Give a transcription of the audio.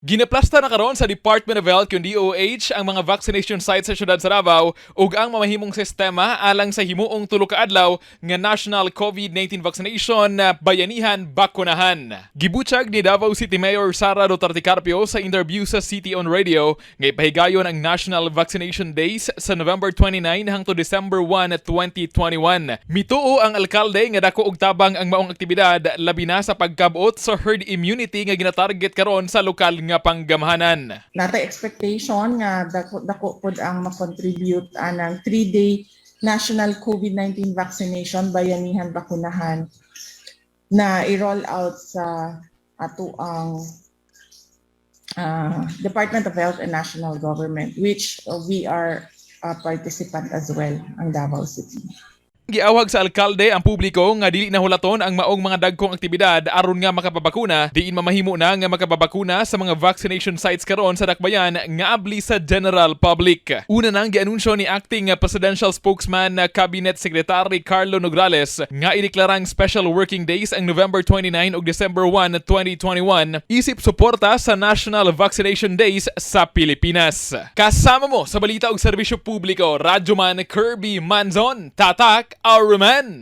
Ginaplasta na karon sa Department of Health kun DOH ang mga vaccination sites sa syudad sa Davao ug ang mamahimong sistema alang sa himuong tulo ka adlaw nga National COVID-19 Vaccination na Bayanihan Bakunahan. Gibutyag ni Davao City Mayor Sara Duterte Carpio sa interview sa City on Radio nga ipahigayon ang National Vaccination Days sa November 29 hangtod December 1, 2021. Mituo ang alkalde nga dako og tabang ang maong aktibidad, labi na sa pagkabot sa herd immunity nga ginatarget karon sa lokal nga panggamhanan. Naa tay expectation nga dako dako pod ang ma-contribute anang 3-day national COVID-19 vaccination Bayanihan Bakunahan na i-roll out sa ato ang Department of Health and National Government, which we are a participant as well, ang Davao City. Giawhag sa alkalde ang publiko nga dili na hulaton ang maong mga dagkong aktibidad aron nga makapabakuna, diin mamahimo na nga makapabakuna sa mga vaccination sites karon sa dakbayan nga abli sa general public. Una nang gianunsyo ni acting presidential spokesman na Cabinet Secretary Carlo Nograles nga ideklarang special working days ang November 29 ug December 1, 2021 isip suporta sa National Vaccination Days sa Pilipinas. Kasama mo sa balita ug serbisyo publiko, Radyoman Kirby Manzon, Tatak Aruman!